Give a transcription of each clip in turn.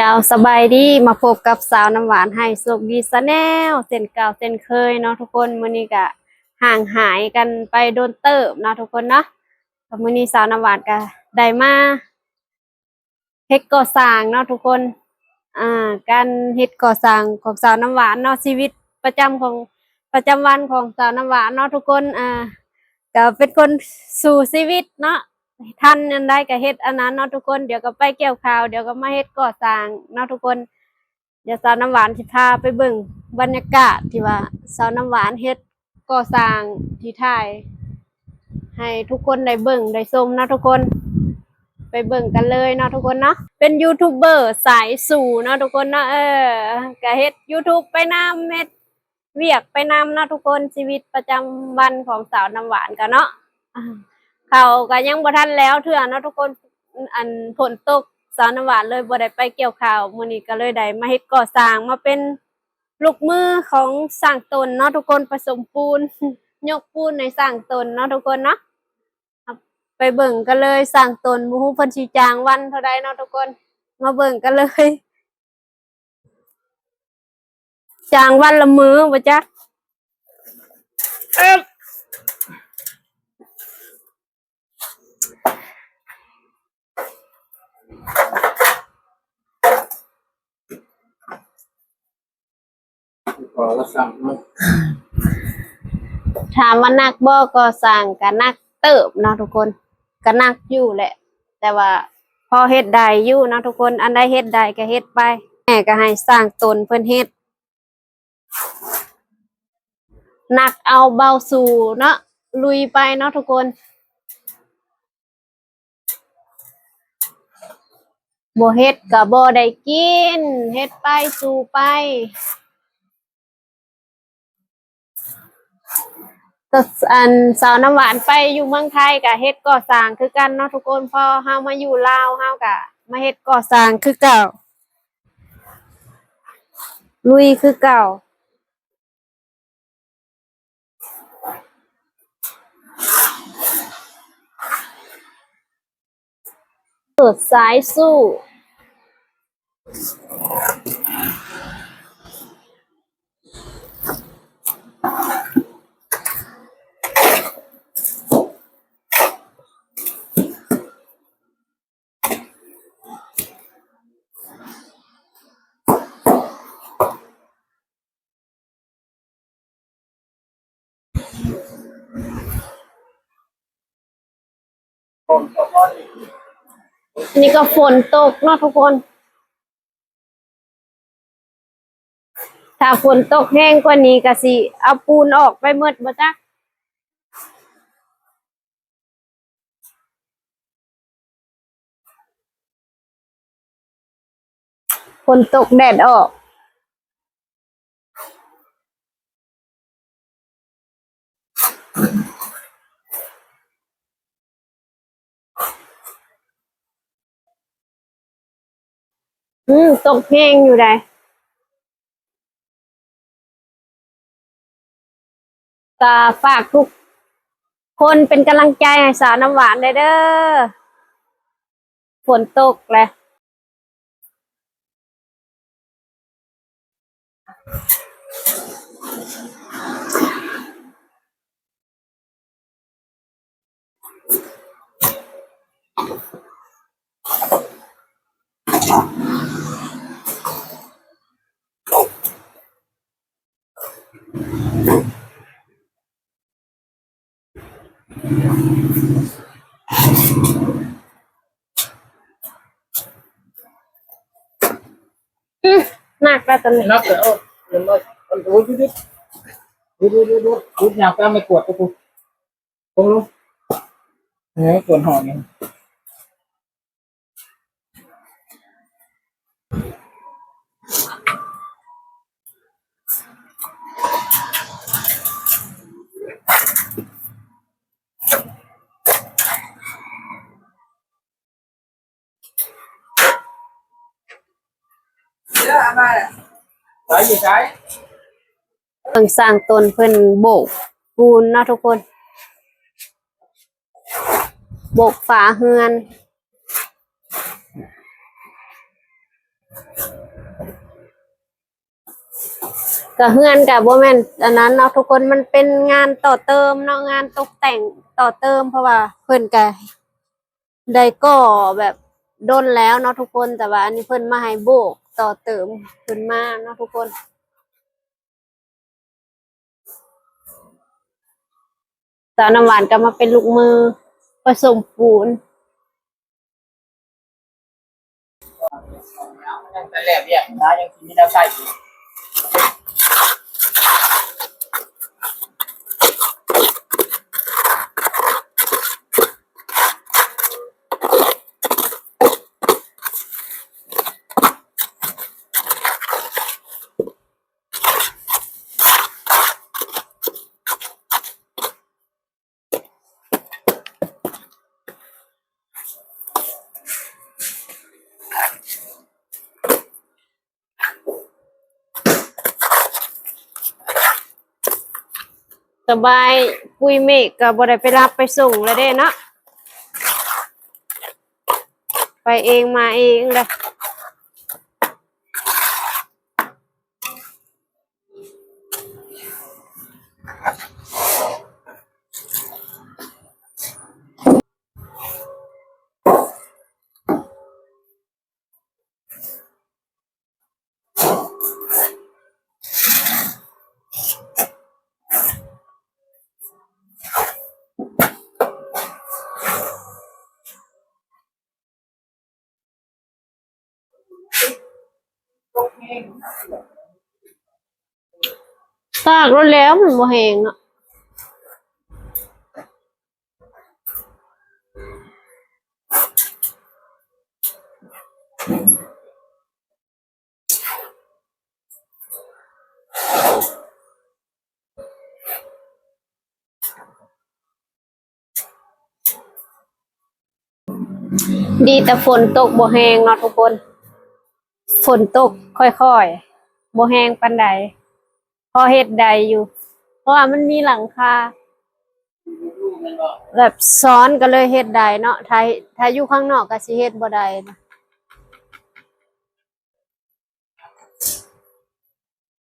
ເອົາ ສະບາຍດີ ມາພົບກັບສາວນ້ຳຫວານໄຮໂຊກດີ Channel ເຊັ່ນເກົ່າເຊັ່ນເຄີຍເນາະທຸກຄົນ. ມື້ນີ້ກະຫ່າງຫາຍກັນໄປດົນເຕີບເນາະທຸກຄົນເນາະ. ກະມື້ນີ້ສາວນ້ຳຫວານກະໄດ້ມາເຮັດກໍ່ສ້າງເນາະທຸກຄົນ. ອ່າ ການເຮັດກໍ່ສ້າງຂອງສາວນ້ຳຫວານເນາະ ຊີວິດປະຈຳຂອງ ປະຈຳວັນຂອງສາວນ້ຳຫວານເນາະທຸກຄົນ. ອ່າ ກະເປັນຄົນສູ້ຊີວິດເນາະ ທັນອັນໃດກະເຮັດອັນນັ້ນເນາະທຸກຄົນ. ດຽວກະໄປກ່ຽວຂ້າວ ດຽວກະມາເຮັດກໍ່ສ້າງເນາະທຸກຄົນ. ດຽວສາວນ້ຳຫວານຊິພາໄປເບິ່ງບັນຍາກາດທີ່ວ່າສາວນ້ຳຫວານເຮັດກໍ່ສ້າງ ທີ່ຖ່າຍໃຫ້ທຸກຄົນໄດ້ເບິ່ງໄດ້ຊົມເນາະທຸກຄົນ. ໄປເບິ່ງກັນເລີຍເນາະທຸກຄົນເນາະ. ເປັນຢູທູບເບີສາຍສູ້ເນາະທຸກຄົນເນາະ. ເອີ ກະເຮັດຢູທູບໄປນຳ ເຮັດ ວຽກໄປນຳເນາະທຸກຄົນ. ຊີວິດປະຈຳວັນຂອງສາວນ້ຳຫວານກະເນາະ ເຂົ້າກະຍັງບໍ່ທັນແລ້ວເທື່ອເນາະທຸກຄົນ. ອັນຝົນຕົກ ສາວນ້ຳຫວານເລີຍບໍ່ໄດ້ໄປກ່ຽວຂ້າວ. ມື້ນີ້ກະເລີຍໄດ້ມາເຮັດກໍ່ສ້າງ ມາເປັນລູກມືຂອງຊ່າງຕົນເນາະທຸກຄົນ ປະສົມປູນ ຍົກປູນໃຫ້ຊ່າງຕົນເນາະທຸກຄົນເນາະ. ໄປເບິ່ງກັນເລີຍ ຊ່າງຕົນ ບໍ່ຮູ້ເພິ່ນຊິຈ້າງວັນເທົ່າໃດເນາະທຸກຄົນ. ມາເບິ່ງກັນເລີຍ. ຈ້າງວັນລະມື້ບໍ່ຈັກ. ເອີບ ກໍ່ສ້າງເນາະ ຖາມວ່າໜັກບໍ່? ກໍ່ສ້າງກະໜັກເຕີບເນາະທຸກຄົນ ກະໜັກຢູ່ແຫຼະ ແຕ່ວ່າພໍເຮັດໄດ້ຢູ່ເນາະທຸກຄົນ. ອັນໃດເຮັດໄດ້ກະເຮັດໄປ. ແມ່ກະໃຫ້ຊ່າງຕົນເພິ່ນເຮັດ ໜັກເອົາເບົາສູ້ເນາະ ລຸຍໄປເນາະທຸກຄົນ. ບໍ່ເຮັດກະບໍ່ໄດ້ກິນ ເຮັດໄປສູ້ໄປ. ແຕ່ອັນສາວນ້ຳຫວານໄປຢູ່ເມືອງໄທກະເຮັດກໍ່ສ້າງຄືກັນເນາະທຸກຄົນ. ພໍເຮົາມາຢູ່ລາວ ເຮົາກະມາເຮັດກໍ່ສ້າງຄືເກົ່າ ລຸຍຄືເກົ່າ. ເປີດສາຍສູ້. ນີ້ກໍຝົນຕົກເນາະທຸກຄົນ. ຖ້າຝົນຕົກແຮງກວ່ານີ້ກະຊິເອົາປູນອອກໄປໝົດບໍ່ຈັກ. ຝົນຕົກແດດອອກ. ອືມ ຕົກແຮງຢູ່ໃດ. ກະຝາກທຸກຄົນເປັນກຳລັງໃຈໃຫ້ສາວນ້ຳຫວານແດ່ເດີ. ຝົນຕົກແຫຼະ. ອືມ ໜັກແລ້ວຕອນນີ້ ໜັກແລ້ວ ເຫັນບໍ່? ໂອ້ຍ ຢຸດ ຢຸດ ຢຸດ ຢຸດ ຢຸດ ຢຸດ ຍ່າງຕາມໄມ້ກວາດໄປພຸ້ນ. ລົງ ລົງ ເອີ ກວດຫ້ອງນີ້. ເບິ່ງຊ່າງຕົນເພິ່ນໂບກປູນເນາະທຸກຄົນ ໂບກຝາເຮືອນ. ກະເຮືອນກະບໍ່ແມ່ນອັນນັ້ນເນາະທຸກຄົນ ມັນເປັນງານຕໍ່ເຕີມເນາະ ງານຕົກແຕ່ງຕໍ່ເຕີມ ເພາະວ່າເພິ່ນກະໄດ້ກໍ່ແບບດົນແລ້ວເນາະທຸກຄົນ ແຕ່ວ່າອັນນີ້ເພິ່ນມາໃຫ້ໂບກຕໍ່ເຕີມຂຶ້ນມາເນາະທຸກຄົນ. ສາວນ້ຳຫວານກໍມາເປັນລູກມືປະສົມປູນ. ແຕ່ແລ້ວວຽກນາຍັງຊິມີແນວໃຊ້ຢູ່. ສະບາຍ ປຸ້ຍເມກກໍບໍ່ໄດ້ໄປຮັບໄປສົ່ງແລ້ວເດ້ເນາະ ໄປເອງມາເອງເດ້. ຕາກໂລດແລ້ວ ມັນບໍ່ແຫ້ງເນາະ. ດີແຕ່ຝົນຕົກບໍ່ແຮງເນາະທຸກຄົນ, ຝົນຕົກຄ່ອຍໆ ບໍ່ແຮງປານໃດ ພໍເຮັດໄດ້ຢູ່ ເພາະວ່າມັນມີຫຼັງຄາ. ແບບຊ້ອນກໍເລີຍເຮັດໄດ້ເນາະ, ຖ້າ ຖ້າຢູ່ຂ້າງນອກກໍຊິເຮັດບໍ່ໄດ້.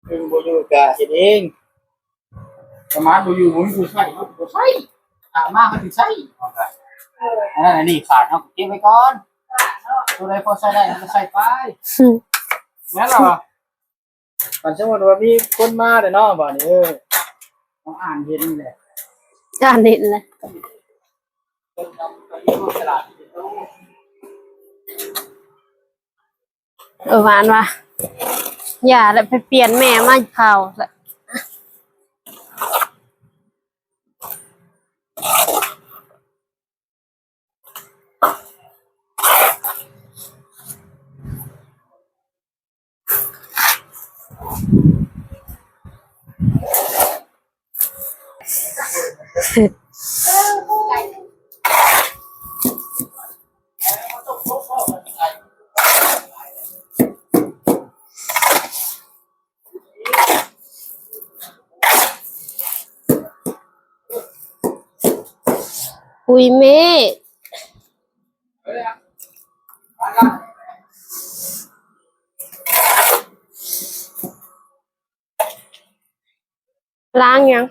ເພິ່ນບໍ່ຢູ່ກະເຮັດເອງ, ປະມານບໍ່ຢູ່ບໍ່ມີຜູ້ໃຊ້ ເຮົາກໍບໍ່ໃຊ້, ຖ້າມາເຮົາຊິໃຊ້. ເອີ ອັນນັ້ນອັນນີ້ຂາດເຮົາກໍເກັບໄວ້ກ່ອນ, ຕົວໃດພໍໃຊ້ໄດ້ເຮົາກໍໃຊ້ໄປ. ອືມ ແມ່ນລະວະ. ຄັນສົມມຸດວ່າມີຄົນມາແລ້ວເນາະ ບາດນີ້ ເອີ ຕ້ອງອ່ານເຫັນແຫຼະ ອ່ານເຫັນແຫຼະ. ເອີ ຫວານວ່າ ຢ່າແຫຼະ ໄປປ່ຽນແມ່ມາເຜົາແຫຼະ. ປຸ້ຍເມກ ລ້າງຫຍັງ?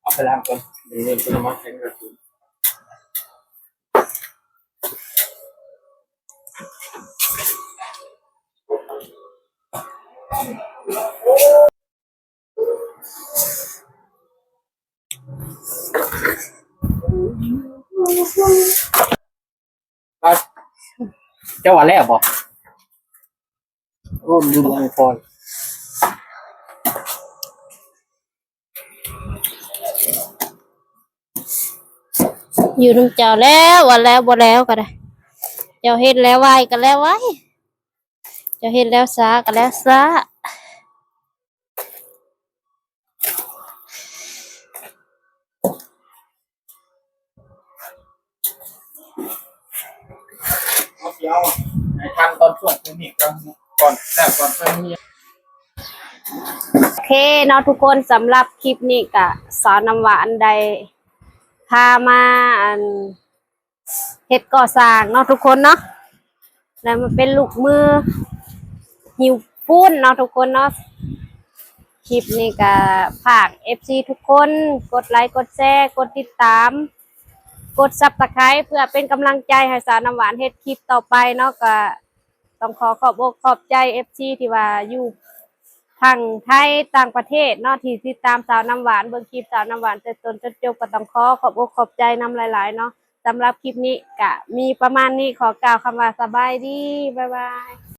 ເອົາໄປລ້າງກ່ອນ ເດີນໄປນ້ຳມັນແຂງກະຕິ. ເຈົ້າວ່າແລ້ວບໍ່? ໂອ້ ລືມເອົາໄມ້ຟອຍ. ຢູ່ນຳເຈົ້າແລ້ວ ວ່າແລ້ວບໍ່ແລ້ວກໍໄດ້, ເຈົ້າເຮັດແລ້ວໄວກໍແລ້ວໄວ, ເຈົ້າເຮັດແລ້ວຊ້າກໍແລ້ວຊ້າ. ເຮົາຊິເອົາໃຫ້ທັນຕອນຊ່ວງໂຄວິດກ່ອນ ກ່ອນແລ້ວກ່ອນໄປໂຮງຮຽນ. ໂອເຄເນາະທຸກຄົນ, ສຳລັບຄລິບນີ້ກະສາວນ້ຳຫວານໄດ້ ພາມາອັນເຮັດກໍ່ສ້າງເນາະທຸກຄົນເນາະ ແລ້ວມາເປັນລູກມືຫິ້ວປູນເນາະທຸກຄົນເນາະ. ຄລິບນີ້ກະຝາກເອັຟຊີທຸກຄົນ ກົດໄລ ກົດແຊ ກົດຕິດຕາມ ກົດ Subscribe ເພື່ອເປັນກຳລັງໃຈໃຫ້ສາວນ້ຳຫວານເຮັດຄລິບຕໍ່ໄປເນາະ. ກະຕ້ອງຂໍຂອບອົກຂອບໃຈເອັຟຊີທີ່ວ່າຢູ່ທາງໄທ ຕ່າງປະເທດເນາະ ທີ່ຕິດຕາມສາວນ້ຳຫວານ ເບິ່ງຄລິບສາວນ້ຳຫວານແຕ່ຕົ້ນຈົນຈົບ. ກະຕ້ອງຂໍຂອບອົກຂອບໃຈນຳຫຼາຍໆເນາະ. ສຳລັບຄລິບນີ້ກະມີປະມານນີ້ ຂໍກ່າວຄຳວ່າສະບາຍດີ ບາຍບາຍ.